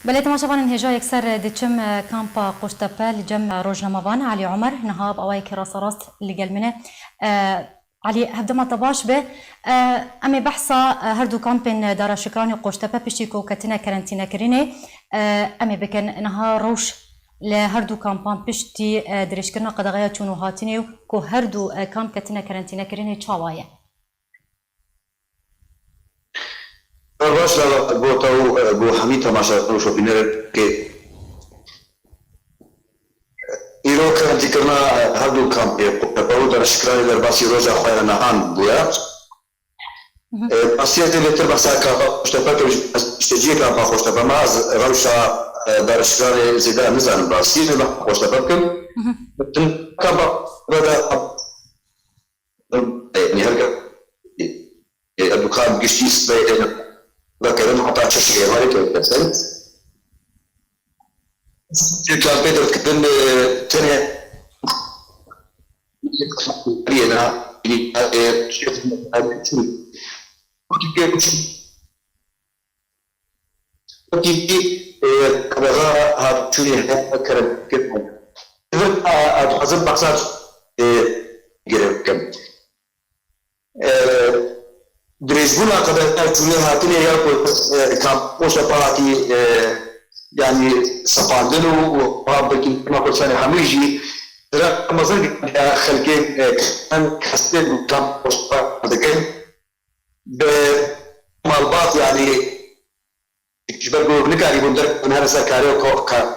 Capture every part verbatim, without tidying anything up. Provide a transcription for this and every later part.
Belê temaşevanên hêja yekser diçim, e, kampa Qoştepe li cem, e, rojnamevan Elî Omer niha bi awayekî rasterast li gel min e. E, Elî, hevdema te baş be. E, em ê behsa, e, her du kampên, e, Dara Şikranê Qoştepe piştî ku ketine kerentînekirinê, e, em ê bikin. Niha rewş li her du kampan piştî, e, dirêjkirina qedexeya çûn û hatinê û ku her du, e, kamp ketine kerentînekirinê çawa ye? Baş lava bo te û, e, bo hemî temaşevan û şopînerên ke îro kerentîkirina her du kampê Qoştepe û Dara Şikranê derbasî roja xwe ya nihan bûye. E, rastiyê tê bêtir behsa kampa Qoştepe kim, ji teciyê kampa Qoştepe me, ez rewşa, e, Dara Şikranê zêde nizanim rastiyê, lê behsa Qoştepe bikim. Kampa Qoştepe de Yanî her kes, e, edukan giştî speyên vekirin heta çeşê êvarê kevin ser. Kampê derketin, e, tenê yena, e, Wekî, e, qedexa hatçûnê heye kerem kir. Vir, a, a, dixwazim behsa, e, girê bikim. E, dirêjbûna qedexa çûnê hatinê ya ku, e, kampa Qoştepe hatî, e, yanî sepandin û, û belkî ma kursanê hemû jî zira mezin ya xelkê, e, kesên kampa Qoştepe dikin. Bi malbat, yanî ji ber ku nikarîbûn derkevin here ser karê, ko-, ka-,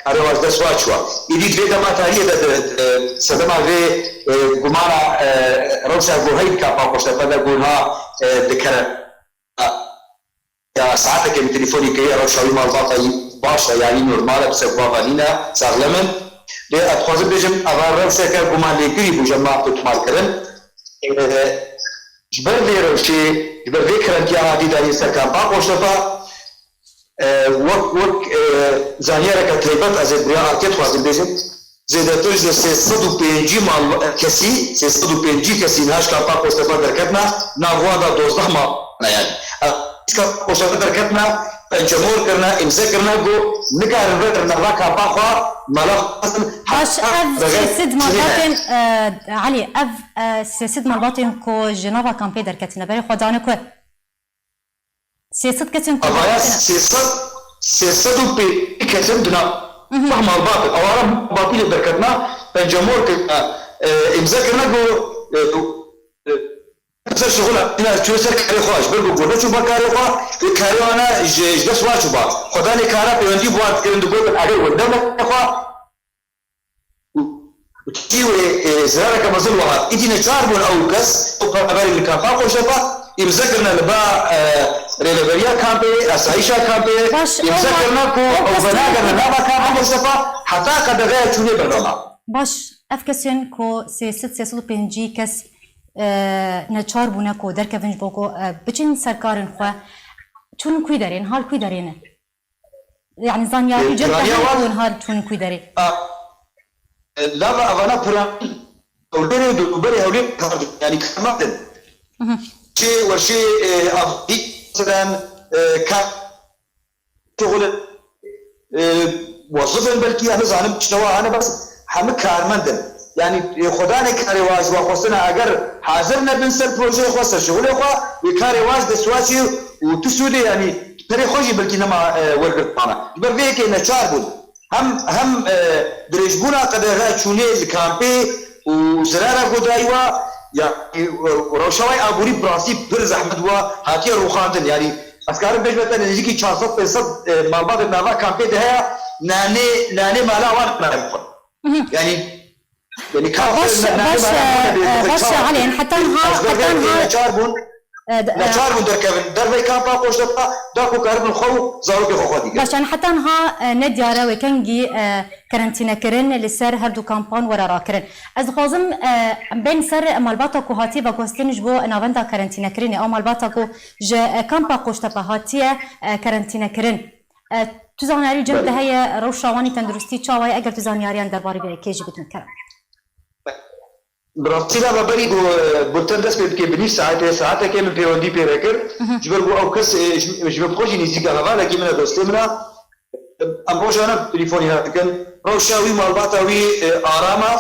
karê wan ji dest wa çûwa. Êdî di vê dema tariyê de, di, di sedema vê, e, gumana, e, rewşa ku heyî dika pa Qoştepe de ku niha, e, dikere. Ya saeteke min telefon kiriye, rewşa wî malbata wî baş e, yanî normal e, bi ser bava nîne, saxlem in. Lê ez dixwazim bêjim, eva rewşeke gumanlêkirî bû, ji ma totmal kirin. E, ji ber vê rewşê, ji ber vê kerentiya hatî danîn ser kampa Qoştepe, e, wek, wek, e, zanyareke taybet ez ê bi riya Arkê dixwazim bêjim. Zêdetir ji sê sed û pêncî mal, kesî, sê sed û pêncî kesî niha ji kampa Qoştepe derketina, nav wan de dozdeh mal ne, yanî. Ji kampa Qoştepe derketina, pencemor kirine, îmze kirine ku nikarin vegerin nava kampa xwe, mala xwe xwestin. Baş, ev sê sed malbatên, e, Elî, ev, e, sê sed malbatên ku ji nava kampê derketine, berê xwe dane ku? Sê sed kesên ku Avaya derketine. Sê sed, sê sed û pêncî kesin dina. Mhm. Feh malbat in. Awara malbatî lê derketina, pencemor kirina, e, îmze kirine ku, e, e, ser şixula, îna çû ser karê xwe, ji ber ku gur neçû ba karê xwe, wê karê wana ji, ji dest wa çû ba. Xwedanê kara pêwendî bi wan dikirin, digotin, eger wende xwe, Û tiştî wê, e, zirareke mezin wiha. Îdî neçar bûn ew kes, ew penaberên li kampa Qoştepe, îmze kirine li ba, e, rêveberiya kampê, asayîşa kampê, Baş, îmze ew kirine ku ew ew kes venagerin li nava kampa Qoştepe, heta qedexeya çûnê berdana. Baş, ev kesên ku sê sed, sê sed û pêncî kes, e, neçar bûne ku derkevin ji bo ku, e, biçin ser karên xwe, çûn kû derê ne, hal kû derê ne? Yanî zanyarî cem te heye ku niha çûn kû derê? A, e, lava evana piranî Hewlêrê û dûberê Hewlêrê kar dikin, yanî karmend in. Mhm. Çi werşê, e, avî, meselen, e, kar, şixulin, e, wezif in belkî, ya nizanim, tiştewa hene, bes hemî karmend in. Yanî, e, xwedanê karê wa ji wa xwestina, eger hazir nebin ser projeyê xwe, ser şixulê xwe, wê karê wa ji dest wa çê û tu sûdê, yanî, serê xwe jî belkî nema, e, wergirtana. Ji ber vê yekê neçar bûn. Hem, hem, e, dirêjbûna qedexe çûnê li kampê û zirara ku dayî wa, ya, e, rewşa wê aborî bi rastî pir zehmet wa hatiye rûxandin. Yanî, ez karim bêjme te nêzîkî çar sed pênc sed, e, malbatên nava kampê de heye, nanê, nanê mala wan nayên xwe. Mhm. Yanî, yanî, Baş, baş, e, baş, e, Elê, heta niha, heta niha, neçar bûn, e, d-, e, neçar bûn derkevin dervey kampa Qoştepe, da ku karibin xwe û zarokê xwe xwedî kirin. Baş, yanî heta niha, e, ne diyar e wê kengî, e, kerentînekirin li ser her du kampan were rakirin. Ez dixwazim, e, bên ser malbata ku hatiye veguhestin ji bo navenda kerentînekirinê, ew malbata ku ji, e, kampa Qoştepe hatiye, e, kerentînekirin. E, tu zanyarî cem te heye, rewşa wan ê tenduristî çawa ye, eger tu zanyariyan derbarê vê yekê jî bidin, kerem. Bi rastî lava berî ku, e, bulten dest pê bike bi nîv saetê, saetekê min pêwendî pê re kir. Ji ber ku ew kes, e, ji, ji min bi xwe jî nêzîka hevalekî min e, dostê min e. Em rojane telefon ya dikin. Rewşa wî, malbata wî, e, aram e.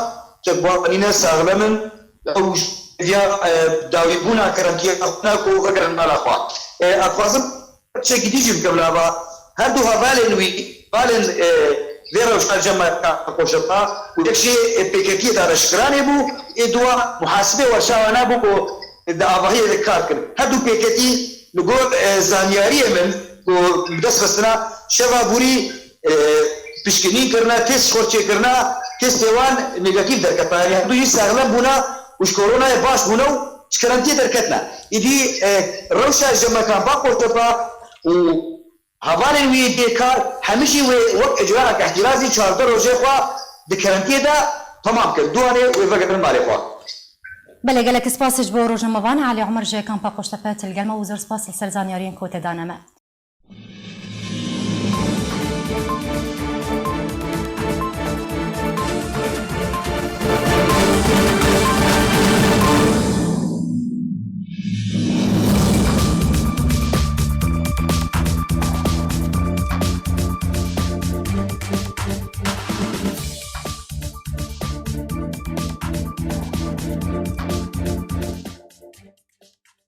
Çekbanî ne, saxlem in. Ew ya, e, dawîbûna kerentiya xwe ne ku vegerin mala xwe. E, ez dixwazim çekî dî jî bikim lava. Her du hevalên wî, hevalên, e, vê rewşa cem me Koşepa û yek jê, e, P K K'ê de reşkiranê bû, ê dua muhasibê werşawa nebû ku di avahiyê de kar kin. Her du P K K'ê li gor, e, zanyariyê min ku bi dest xistina şeva borî, e, pişkinîn kirine, test xorçê kirine, testê wan negatîf derketine. Yanî her du jî saxlem bûne û ji koronayê baş bûne û ji kerentiyê derketine. Îdî, e, rewşa ji me kampa Koşepa û hevalên wî yê kar, hemî jî wê wek icraek îhtîrazî çardeh rojê xwe di kerentiyê de temam kin. Duanê wê vegerin malê xwe. Belê, gelek spas ji bo rojnamevan Elî Omer ji kampa Qoştepe, tu li gel me û zor spas li ser zanyariyên ku te dane me.